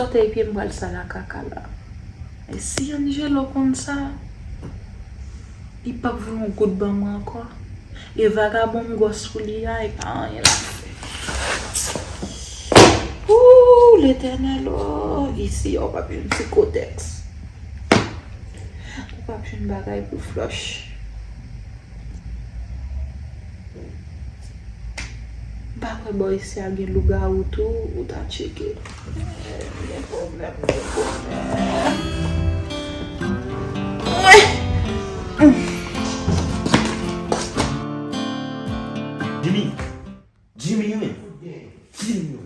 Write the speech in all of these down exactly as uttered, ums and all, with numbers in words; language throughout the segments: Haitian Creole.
Sòtèy pye m pral sal a kaka la. E si Angelo konn sa, li p ap voye yon goud ban mwen ankò. E vagabon m gwòs pou li a, e pa anyen l ap fè. Ooh, Letènèl, oh, isi a w p ap jwenn ti kotèks. Ou p ap jwenn bagay pou flòch. M pa kwè bò isi a gen lougawou tou, ou ta tcheke. Gen pwoblèm, gen pwoblèm. Jimmy! Jimmy, wi men! Jimmy, wi!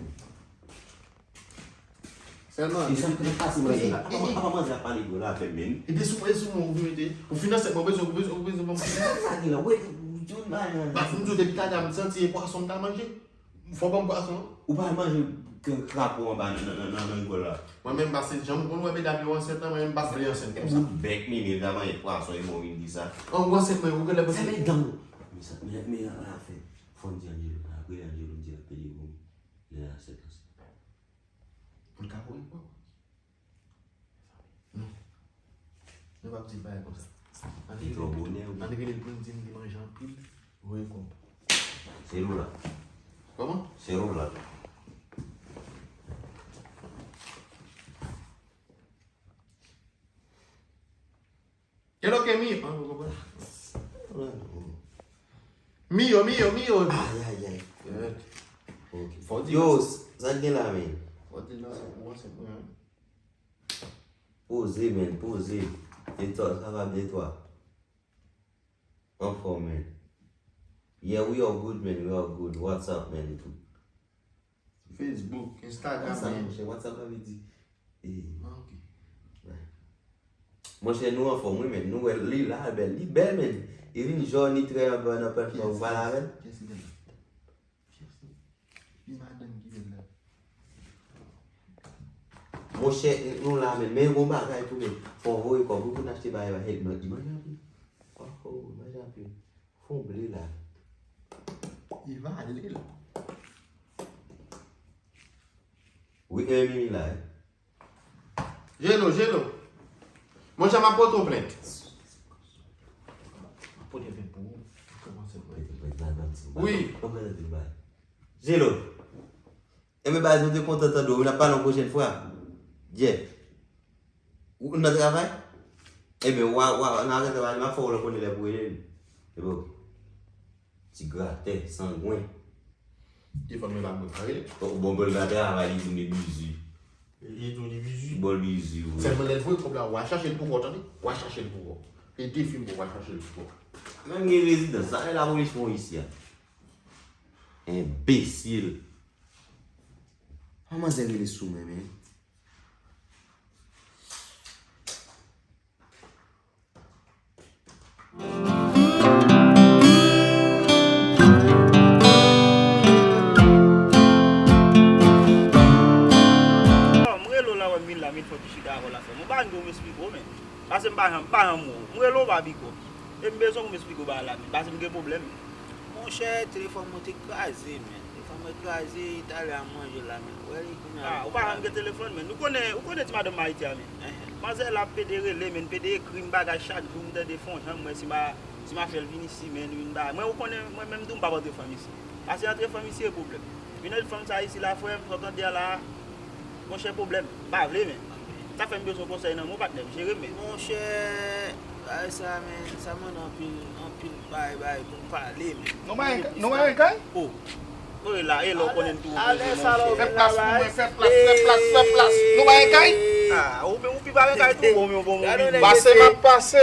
Sèlman, e sa k pase manje la. Apa, apa manzè ap pale dlo la avè m, men. E de sou mwen, e sou mwen, ou vin mete. Ou fin ansent, mwen bezwen, ou bezwen, ou bezwen ban m. Sa gen la, wè, ou di yon bagay nan. Paske m di w depi talè a, m santi e pwason m ta manje. Fò w ban m pwason an. Ou pa manje k-, krapo anba nan, nan, nan, nan rigòl la. Mwen menm, paske jan m konn wè medam yo ansent lan, mwen menm, m pa vle ansent konsa. Bout bèk, men, men, ta manje pwason, e mwen vin di sa. An, ou ansent, mwen, ou genlè panse. Fèmen dan w. Men sa, men, men, an afè, fò n di Angelo, apre Angelo, n di l ap pede vomi. Lè a, se konsa. Pou l ka voye kò. Non. Nou p ap di l bagay konsa. Ann rele l, ann rele l pou l di m li manje anpil, voye kòb. Se Lola. Kòman? Se Lola. Hello, Kemi. Ah, nou konprann. Miyo, miyo, miyo. Ay, ay, ay. Ok. Fò di yo, sa k gen la, men? Fò di nan se pou ansent mwen. Poze, men, poze. E twa, sa va de twa. Anfòm, men. Yeah, we are good, man. We are good. WhatsApp, man, e tou. Facebook, Instagram, WhatsApp, men. Monchè, WhatsApp la vle di. Eh. Ah, ok. Monchè, nou anfòm, wi, men. Nou wè, li la, bèl. Li bèl, men. Li vin jòn, li trè anba nan pèt, men ou pale avè l. Kiyès ki bèl la? Kiyès ki, ki madanm ki bèl la? Monchè, nou la, men. Men yon bagay tou, men. Fò w voye kòb. Ou konn achte bagay, bagay, men. Li manje anpil. Oh, oh, li manje anpil. Fon ble la. Li vale l. Wi, e mimi la, e. Jelo, jelo. Monchè, m ap pote w plent. M ap pote plent pou ou. Wi. Jelo. Enben, baz, nou te kontan tande w. N ap pale yon pwochèn fwa. Jet. Ou nan travay? Enben, w a, w a, nan travay, m ap fè w konnen lè pou rele m. Enben, ok. Ti gratè, sangwen. Telefòn mwen pa mwen, pa rele. Bon, bon, bon, gratè, a, li di m li bizi. Li di w li bizi. Bon, li bizi, wi. Sèlman lè l voye kòb la, w a chache l pou kò, tande? W a chache l pou kò. E defi m pou w a chache l pou kò. Menm gen rezidans, sa e lapolis pran isi a. Enbesil. An manzè rele sou mwen, men. M rele w la, wè, m vin la, m vin fè yon ti chita avè w la, frè m. Ou pa vin pou m esplike w, men. Paske m pa janm, m pa janm wè w. M rele w, w pa piko. E m bezwen pou m esplike w bagay la, men. Paske m gen pwoblèm. Monchè, telefòn mwen te kraze, men. Telefòn mwen kraze, talè a m ranje l la, men. Wè li kounye a. Ah, ou pa janm gen telefòn, men. Ou konnen, ou konnen ti madanm Ayiti a, men. Enhen. Manzè la pede rele, men, pede ekri m bagay chak jou, m tande fon jan, m wè si m a, si m a fè l vin isi, men, vin ba. Mwen, ou konnen, mwen menm tou, m p ap antre fanm isi. Paske antre fanm isi e pwoblèm. Vin antre fanm sa isi la, frè m, sa w tande a la, monchè, pwoblèm. M pa vle, men. Sa fè m bezwen konsèy nan men w, patnè m, jere m, men. Monchè, bagay sa, men, sa mande anpil, anpil bay, bay pou n pale, men. Nou bay, nou bay kay? Oh. Mwen la, e lè w konnen tou, ale, ale, salòp. Fè plas pou mwen, fè plas, fè plas, fè plas. Nou bay kay? Ah, ou, ou pi bay kay tou, bon, bon, bon, bon. Pase, m ap pase.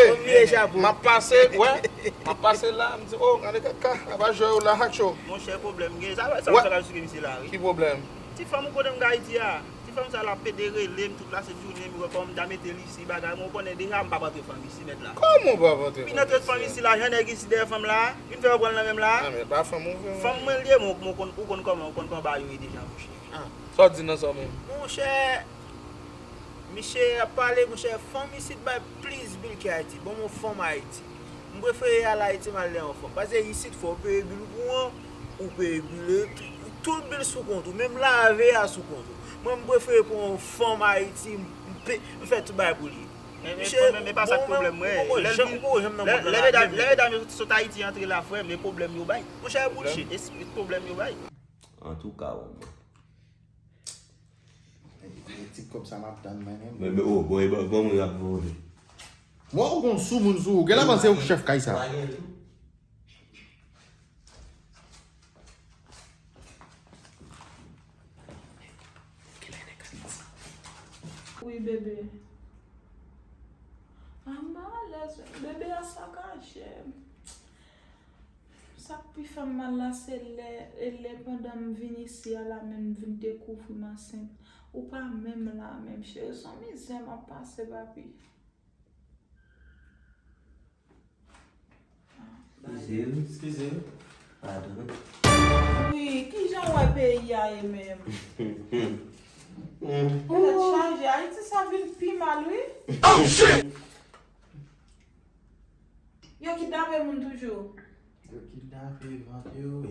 M ap pase, wè. M ap pase la, m di, oh, gade kaka, aba jwe yo la, hacho. Monchè, pwoblèm gen. Sa, sa, sa, misye la, wi. Ki pwoblèm? Ti fanm ou konnen m gen Ayiti a. Ti fanm sa la pede rele m tout la sent jounen, m wè kòman m ta mete l isi, bagay, men ou konnen deja m p ap antre fanm isi nèt la. Kòman w p ap antre fanm isi? M vin antre fanm isi la, jan nèg isi dèyè fanm la, vin fè yo pran l nan men m la. Ah, men pa fanm ou vin. Fanm mwen l ye, men ou konn, ou konn kòman, ou konn kòman yo ye deja, monchè. Ah. Sa w di nan sa w menm? Monchè, misye ap pale, monchè, fanm isit bay plis bil ke Ayiti. Ban m yon fanm Ayiti. M prefere al Ayiti, m al dèyè yon fanm. Paske isit, fò w peye bil kouran, ou peye bil elektrik, tout bil sou kont ou. Menm lave a sou kont ou. Mwen, m prefere pran yon fanm Ayiti, m, m pe-, m fè tout bagay pou li. Men, men, Misye, men, men pa sa k bon, pwoblèm mwen. Ou poko janm, ou poko janm nan mond lan la, lè medam, lè medam yo sot Ayiti antre la, frè m, e pwoblèm yo bay. Monchè, e bullshit. E, e pwoblèm yo bay. Antouka, ou mwen. E ti kòb sa m ap tann mwen menm. Men, men, oh, bon, e bon, bon, mwen ap vole. Mwen, ou gon sou moun sou ou. Gen lè panse ou chèf kay sa. Pa gen tou. Wi, bebe. A, m pa alèz. Bebe a sakaje m. Sa k pi fè m mal la, se lè, e lè pandan m vin isi a la menm, m vin dekouvri m ansent. Ou pa menm la menm, cheri. Se yon mizè m ap pase, papi. Eskize wi, eskize wi. Padon. Wi, kijan w wè peyi a ye menm? Tèt chaje, Ayiti sa vin pi mal wi. Oh shit! Yo kidnape moun toujou. Yo kidnape, vante yo, e,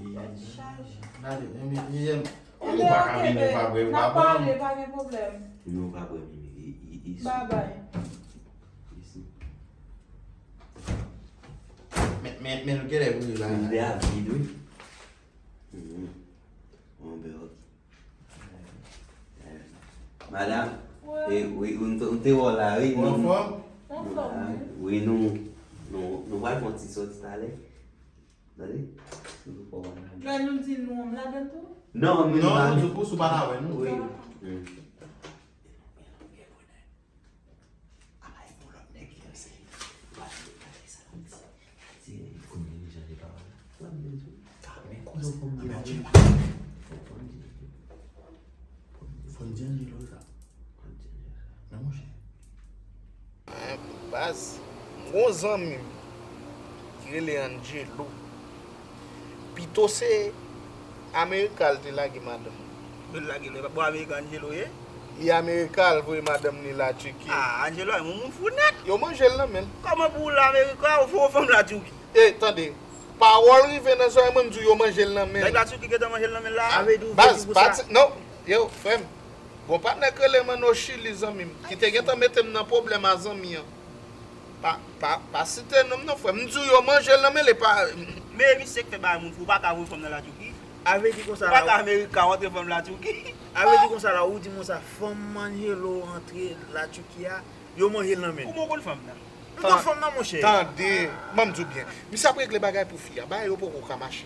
gade, men, men, men, ou pa ka vin, ou pa bwè, ou pa pale, pa gen pwoblèm. Nou pa bwè, men, men, e, e, e, sou. Babay. E, sou. Men, men, men, nou genlè vre la. Li de a vid, wi. Mhm. Bon, ben, ok. Madanm, e, wi, ou te, ou te wè w la, wi, nou, anfòm? Anfòm, wi. Wi, nou, nou, nou pral fè yon ti sòti talè. Tande? Nou fò w al. Men nou di nou, m ladan tou? Non, men non, nou di pou sou pa la wè nou. Wi. Hmm. Ala e pou lòt nèg ki ranse. Ou pa tande, gade sa l ap di. Gade kounye li chanje pawòl la. Sa m di w. Ka men koze w fò m di w. Fò m di w. Fò m di Angelo sa. Fò m di Angelo sa. Men monchè. Baz, m gon zanmi m ki rele Angelo. Pito se Amerika l te lage madanm. Yo lage l, bon, Amerika Angelo ye? Li Amerika, l voye madanm li Latiki. Ah, Angelo a yon moun fou nèt. Yo manje l nan men l. Kòman pou w la Amerika, ou fè yon fanm Latiki? E, tande, pawòl rive nan zòrèy mwen, m di w yo manje l nan men l. Nèg Latiki gentan manje l nan men l la? Sa vle di w vle di pou sa? Baz, non, yo, frè m. Gon patnè k rele m ann o Chili, zanmi m, ki te gentan mete m nan pwoblèm a zanmi an. Pa, pa, pa site non m non, frè m. M di w yo manje l nan men l, e pa. Men e misye k fè bagay moun fou, ou pa ka voye fanm nan Latiki. A vle di konsa la. Ou pa ka Amerika, w antre fanm Latiki. A vle di konsa la, ou di m konsa, fanm Angelo antre Latiki a, yo manje l nan men l. Kòman w konn fanm nan? M konn fanm nan, monchè. Tande, ban m di w byen. Misye ap regle bagay pou fi a. Bagay yo poko ka mache.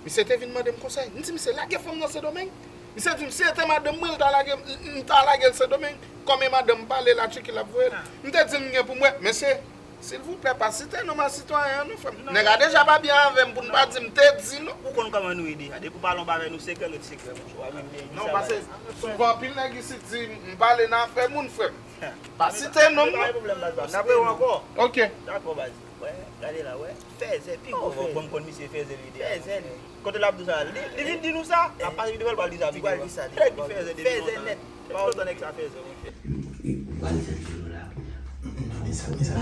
Misye te vin mande m konsèy. M di misye lage fanm nan Sendomeng. Misye di m si se te madanm mwen, l ta lage m, m, m ta lage l Sendomeng. Kòm e madanm m pale Latiki l ap voye l. M te di l m gen pou m wè. Men se, silvouplè, pa site non m a sitwayen an non, frè m. Nèg la deja pa byen avè m pou n pa di m te di non. Ou konn kòman nou ye deja. Depi w pale yon bagay nou sekrè, ret sekrè, monchè. W ap vin byen di sa. Non, paske souvan anpil nèg isit di m pale nan afè moun, frè m. Pa site non m non. Pa gen pwoblèm, baz, baz. N ap rewè ankò. Ok. Dakò, baz. Wè, gade la, wè. Fèzè, pi gwo fèzè. Bon, m konn misye fèzè li deja. Fèzè li. Kote l ap di sa? Li, li vin di nou sa? Apati de l pral di sa pi devan. Li pral di sa. Nèg ki fèzè depi lontan. Fèzè nèt. Depi lontan nèg sa fèzè, monchè. Ou pral di Angelo la kounye a. Non, men sa, men sa,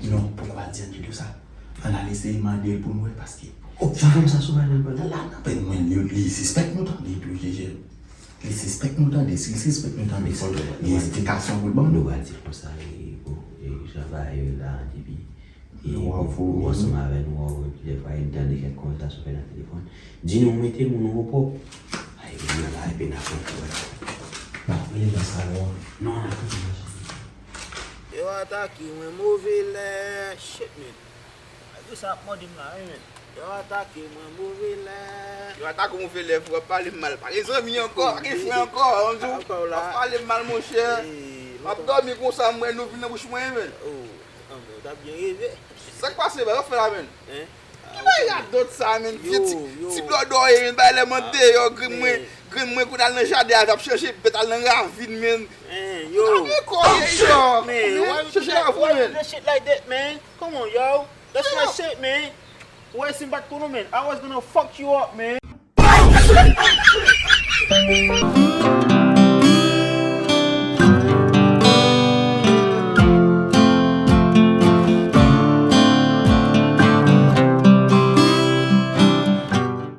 non, poko pral di Angelo sa. Ann al eseye mande l pou n wè, paske jan fanm sa sovay nan l pral la, nan pèn mwen, li, li sispèk nou tande tou, Jejel. Li sispèk nou tande, si l sispèk nou tande, fò l gen esplikasyon pou l ban nou. Nou pral di konsa, e, bon, e, travayè la, depi, e, ou ansanm avè nou, ou wè, plizyè fwa, e, m tande kèk konvèsasyon fè nan telefòn. Di nou mete moun ou pwòp. Ay, moun nan la, epi n ap wè. N ap rele nan salon an. Non, n ap rele nan salon an. Yo atake mwen move lè, shit, man. Agi sa ap mòde m la, wi, men. Yo atake mwen move lè. Yo atake w move lè, frè, w ap pale m mal. Pa gen zanmi ankò, pa gen frè ankò. Ann di w, w ap pale m mal, monchè. M ap dòmi konsa, m wè nou vin nan bouch mwen, men. Oh, anmwey, w t ap byen reve. Sa k pase, baz, w ap fè la, men? Ki bagay radòt sa, men? Vye ti, ti blòdòye, men, bay lè m deyò, grenn mwen, grenn mwen kounye a al nan jaden al ap chèche bèt, al nan ravin, men. Yo. Gade kò, men, why you do that? Why you do that shit like that, man? Come on, yo. That's my shit, man. Wè, si m pa t konnen w, man, I was gonna fuck you up, man.